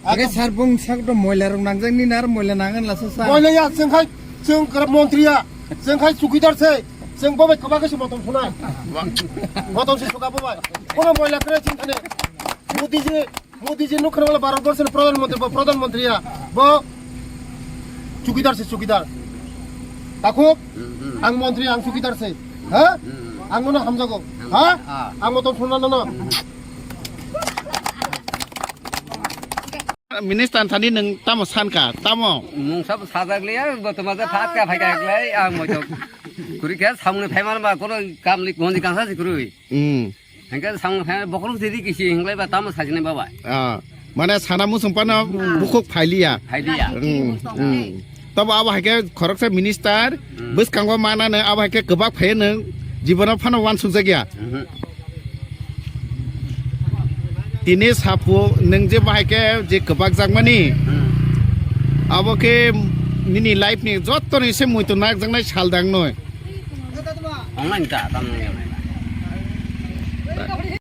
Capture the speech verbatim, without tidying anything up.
Age sir, bung sak to moila rok nangjak ni nar moila nangan la sa sa. Moila ya, chwng khai, chwng kra montri ya, chwng khai chukidar se, chwng bo bai kwbang khe se motom sunai. Motom se suka bo bai. Kono moila kre ching thane. Modi ji, Modi ji nuk khana wala Bharat Borsh ni Pradhan Mantri, bo Pradhan Mantri ya. Bo chukidar se chukidar. Takhuk, ang montri, ang chukidar se. Ha? Ang nono hamjago. Ha? Ang motom sunna nono. Minister thani nwng tamo sankha, tamo? Mung sab sajak liya, bo tuma je phat ka phai ka klai, ang mo chok. Kuri khe samung ni phai man ba, kono kam lik monji kangsa si kuri. Hmm. Hingke samung phai bokhorok sidi kisi hinglai ba tamo sajini ba bai. Ah, mane sana musung pano bukhuk phailiya. Phailiya. Hmm, hmm. Tabo abo haike khoroksa minister, hmm, bwskango manano abo haike kwbak phaiya nwng jibono phano wansukjakya. Mhm. Tini sapu nwng je bahai khe je kwbak jakmani, hmm, abo khe nini life ni joto ni se muitu nakjaknai sal dang noi. Online ta, tamo online.